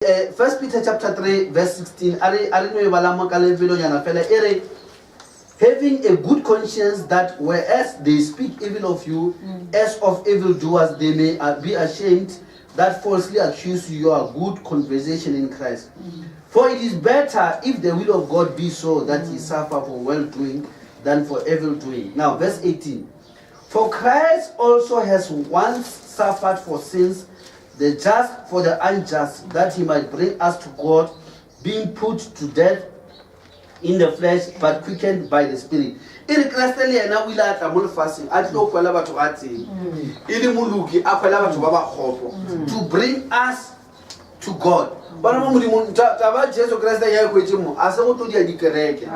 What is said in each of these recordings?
Eh, First Peter chapter 3 verse 16 a re a re no e bala mo ka lebelonyana fela e re having a good conscience that whereas they speak evil of you as of evil doers they may uh, be ashamed that falsely accuse you your good conversation in Christ. For it is better if the will of God be so that ye suffer for well doing than for evil doing. Now verse 18. For Christ also has once suffered for sins, the just for the unjust, that he might bring us to God, being put to death in the flesh, but quickened by the Spirit. E re Kriste le yena o ile a tla mo lefaseng a tlo kwela batho ba tseng e le moloki a kwela batho ba ba kgopo to bring us to God. Bana ba Modimo taba Jesu Kriste ya e kwetse mo a se go tlo dia dikereke.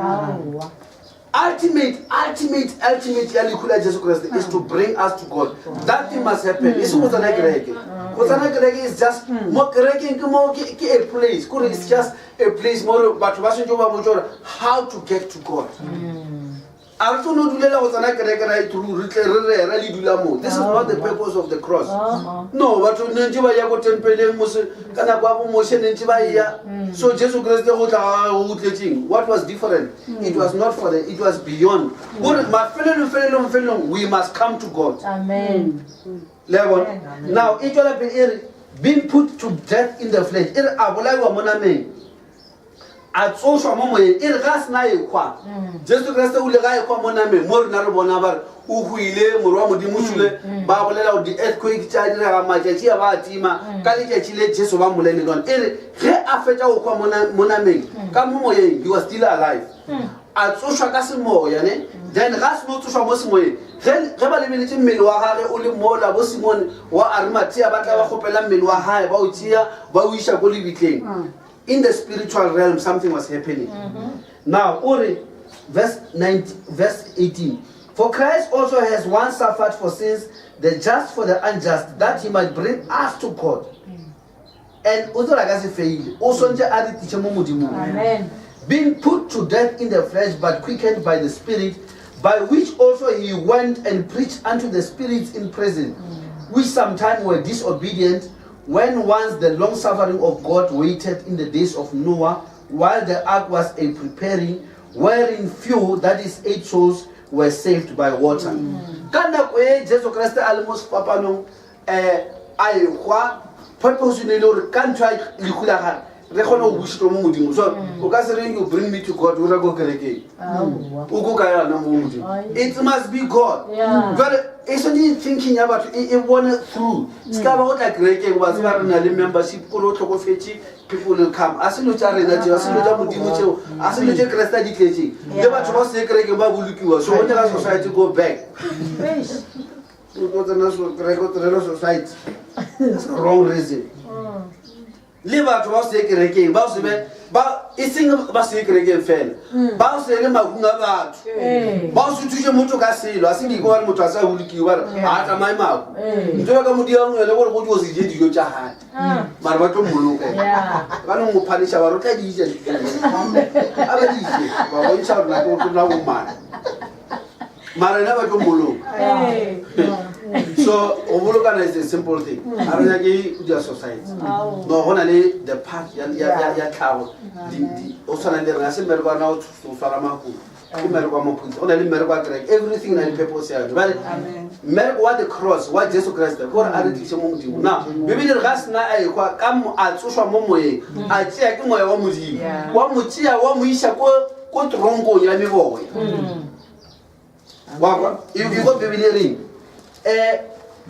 Ultimate, ultimate, ultimate ya lehu la Jesu Kriste is to bring us to God. That thing must happen. E seng go tsena kereke. Go tsena kereke is just mo kerekeng ke mo ke ke a place. Kore it's just a place mo re batho ba sentse ba botse gore how to get to God. A re tlo no dulela go tsena kereke right through re tle re rere le dula mo. This is not the purpose of the cross. No, batho ne ntse ba ya ko tempeleng mose ka nako ya bo Moshe ne ntse ba ya. So Jesu Kriste go tla ga gagwe go tletseng. What was different? It was not for the, it was beyond. Gore mafelelong felelong felelong we must come to God. Amen. Le a bona? Now e tswela pele e re being put to death in the flesh. E re a bolaiwa mo nameng. A tsošwa mo moyeng. E re ga a sena ekgwa. Jesu Kriste o ile ga ekgwa mo nameng mo rena re bona ba re o hwile morwa wa Modimo o šule ba bolela gore di-earthquake tša direga matšatši a ba a tima ka letšatši le Jesu ba mmolaile lona. E re ge a fetša go hwa mo nameng ka mo moyeng he was still alive a tsošwa ka semoya ne then ga a seno tsošwa mo semoyeng ge ge ba lebeletše mmele wa gage o le mola bo Simone wa Arimathea ba tla ba kgopela mmele wa gae ba o tšea ba o iša ko lebitleng in the spiritual realm something was happening now o re verse 19, verse 18 for Christ also has once suffered for sins the just for the unjust that he might bring us to God and o tsela ka se faile o swantse a re tiše mo modimong Amen. being put to death in the flesh but quickened by the spirit by which also he went and preached unto the spirits in prison which sometime were disobedient when once the long suffering of God waited in the days of Noah while the ark was a preparing wherein few that is eight souls were saved by water ka nako e Jesu Kriste a le mo sefapanong um a ehwa purpose e ne e le gore ka ntho ya lehu la gage re kgone go bušetšwa mo modimo so o ka se re you bring me to God o re ko kerekeng o ko kae gona mo modimo it must be God jale e swanetse thinking ya batho e bone through se ka ba go tla kerekeng wa tseba re na le membership kore o tlhokofetše people will come a selo tša rena tšeo a selo tša modimo tšeo a selo tše kreste a di tletseng le batho ba se kerekeng ba bolokiwa so go nyaka society go back o tlo tsena kereke o tsenela society that's the wrong reason le batho ba se kerekeng ba se be ba e seng ba se kerekeng fela ba se le mahung a batho ba se thuse motho ka selo a se ke gore motho a sa bolokiwe ba re a tsamaye mahu ntho ya ka modiang yone gore go dio se je dijo tša gae mara ba tlo mmoloka ba no mo phanisha ba re o tla di ja a ba di je ba bontšha gore nako ke nna bomana mara ena ba tlo mmoloka so go bolokana is a simple thing a re nyake go dia society no go na le the part ya tlhago o tshwana le rena se mmereko wa rena o tshwara mahumo ke mmereko wa maphodisa go na le mmereko wa kereke everything na le purpose ya yone bale mmereko wa the cross wa Jesu Kriste ke gore a re tliše mo modimo na bibele re ga sena a ekwa ka a tsošwa mo moyeng a tšea ke moya wa modimo wa mo tšea wa mo iša ko ko tronkong ya meboya wa kwa e ko bibele e reng um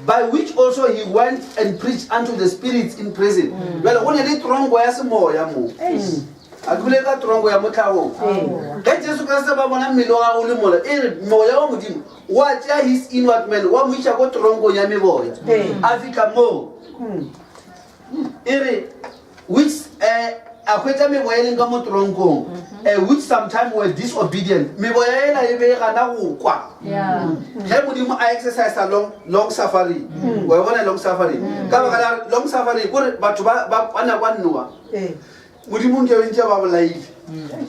by which also he went and preached unto the spirits in prison jale go ne le tronko ya semoya mo a ke bole ka tronko ya mo tlhagong ge Jesu Kriste ba bona mmele wa gago o le mola e re moya wa modimo wa tšea his inward man wa mo iša ko tronkong ya meboya a fitlha moo e re which eh, a hwetša meboya e leng ka mo tronkong eh, which sometime were disobedient meboya ela e be e gana go kwa ge modimo a exercise long, long suffering wa e bona long suffering ka baka la long suffering kore batho ba ba kwana kwa nnoa modimo nke be ntse ba bolaile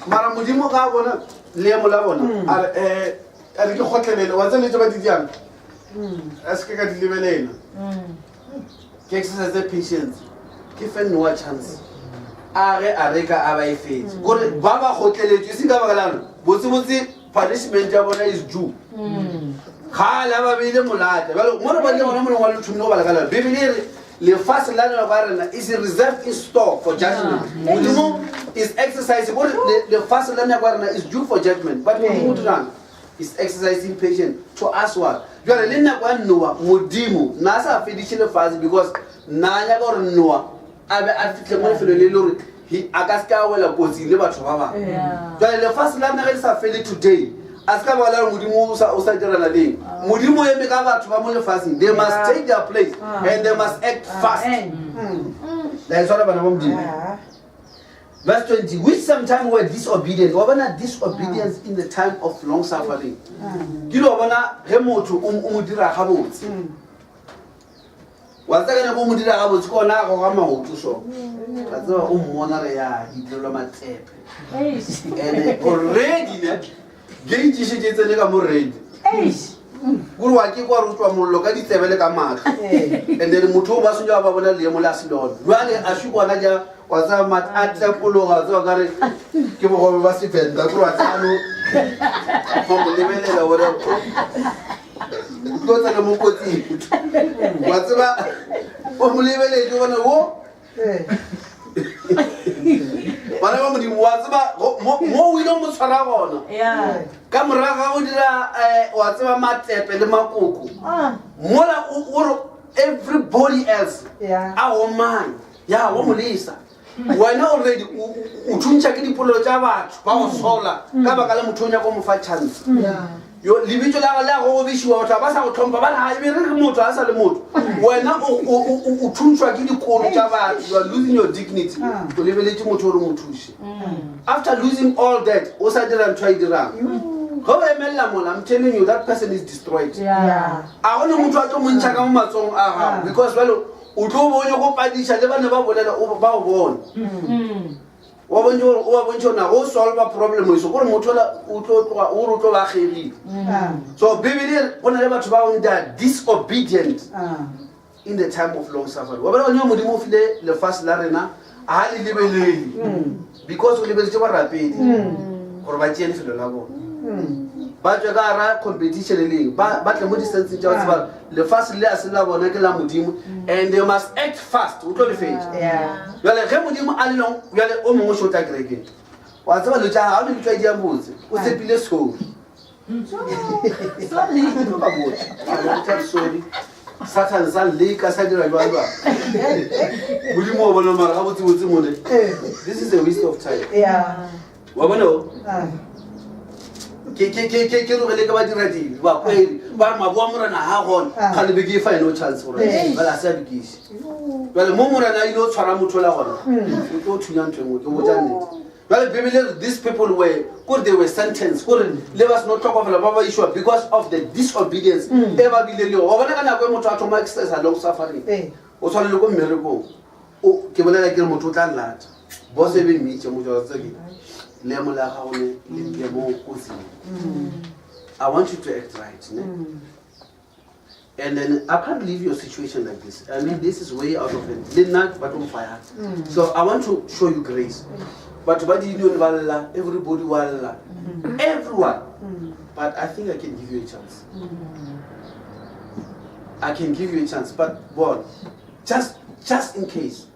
mara modimo ga a bona leemo la bona a re eh, a re ke kgotlelele wa tsele tse ba di diang a se ke ka di lebelela ke exercise patience ke fe Noah chance. A ge areka a ba e fetše. Kore ba ba kgotleletšwe, e seng ka baka la gore botsebotse punishment ya bona is due. Kgale a ba beile molata. Bjale mo re badile gona mo lengwalo le thomile go bala ka lona. Bibele e re lefase la nako ya rena is reserved in store for judgment. Modimo is exercising gore lefase la nako ya rena is due for judgment. But Modimo o dirang? Is exercising patience to us what? Bjale le nako ya Noah, Modimo na a sa fediše lefase because na a nyaka gore Noah a be a fihle mo lefelong le le gore a ka se ka wela kotsing le batho ba bangwe. Jale lefase la nna ge le sa fele today, a se ka baka la gore Modimo o sa dirana leng. Modimo o eme ka batho ba mo lefaseng. They must take their place and they must act fast. La e tshwara bana ba Modimo. Verse 20, which sometime were disobedient. Wa bona disobedience in the time of long suffering. Ke lo bona ge motho o mo dira gabotse. Wa tseba ka nako o mo dira gabotse ke ona a goga maoto so. Wa tseba o mmona re ya ditlelwa matsepe. And already ne gate e šetše e tsene ka mo ready. Kore wa ke kwa re tswa mollo ka ditsebe le ka matlho. And then motho o ba sentse ba bona leemo la se lone. Jwale a shi kwana ja wa tseba mat a tlepologa wa tseba kare ke bogobe ba Sevenda kore wa tseba no ba mo lebelela gore o tlo tsena mo kotsing wa tseba o mo lebeletse gone wo bana ba modimo wa tseba mo o ile mo tshwara gona ka morago ga go dira um wa tseba matepe le makoko ah. mola ore everybody else a omang ya wa molesa wena already o thuntšha ke dipolelo tša batho ba go sola ka baka la motho o nyaka o mo fa chance. Yo lebitso la le a gogobišiwa, batho ba sa go tlhompha ba re ga ebe re re motho a sa le motho. Wena o thuntšhwa ke dikolo tša batho, you are losing your dignity. O lebeletše motho o re mo thuše. After losing all that, o sa dira ntho a e dirang. Ge o emelela mola, I'm telling you that person is destroyed. A go ne motho a tlo mo ntšha ka mo matsogong a gago because jalo O tlo bo o nyako padiša le ba ne ba bolela o ba o bone. Wa bontšha gore o ba bontšha gore na go solva problem eso gore motho ola o tlo tloga o re o tlo ba kgerile. So Bibele e re go na le batho ba bangwe they are disobedient in the time of long suffering. Wa bona gone Modimo o file lefase la rena ga le lebelele because o lebeletše borapedi gore ba tšee lefelo la bona. Ba tšwe ka gara competition e leng ba tle mo distanceng tša go tseba lefase le a se la bona ke la Modimo and they must act fast. O tlo le fetša. Jale ge Modimo a le long jale o mongwe šo tla kerekeng wa tseba lo tša gago ne di tlwaedi ya botse o tshepile sorry. Sorry. Satan sa leka sa dira jwang jwang. Modimo wa bona mara ga botse botse mone. This is a waste of time. Yeah. Wa bona o? Ke ke ke ke ke rogele ka ba dira dibe ba kwele ba re maboa morena ha gona ga le be ke fa eno chance gore ba la se a dikise. Jwale mo morena a ile o tshwara motho la gona o tlo thunya ntho e nngwe ke botsa nnete. Jwale Bibele re these people were kore they were sentenced kore le ba seno tlhokofala ba ba išwa because of the disobedience e ba bile le yone. Wa bona ka nako e motho a thoma exercise long suffering o tshwane le ko mmerekong o ke bolela ke re motho o tla lata boss e be mmitše motho wa tsebe leemo la gago le le mo kotsing. I want you to act right ne? And then I can't leave your situation like this. I mean, this is way out of it. Le nna ba tlo mfire. So I want to show you grace. Batho ba di-union ba lla, everybody wa lla. Everyone. But I think I can give you a chance. I can give you a chance. But God, just in case,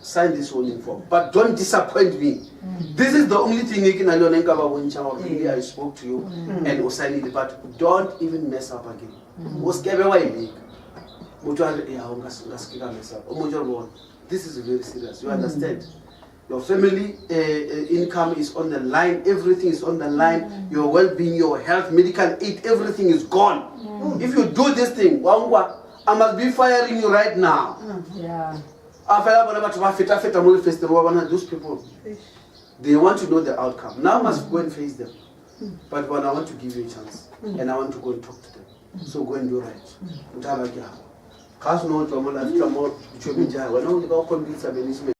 sign this warning form. But don't disappoint me. This is the only thing ke na le yone nka ba bontšha gore really I spoke to you and o signile, but don't even mess up again. O se ke be wa e leka. Motho a re, "Eh, nka se ke ka mess up." O mo jare bona, this is very serious. You understand? Your family income is on the line. Everything is on the line. Your well-being, your health, medical aid, everything is gone. If you do this thing, wangwa, I must be firing you right now. A fela bona batho ba feta-feta mo lefestere wa bona those people, they want to know the outcome. Now I must go and face them. But when I want to give you a chance, and I want to go and talk to them. So go and do right. Motho a ba ke gago. Ga a seno go tswa mo la fitlha mo ditšhomeng tša gagwe, wena o leka go convince management.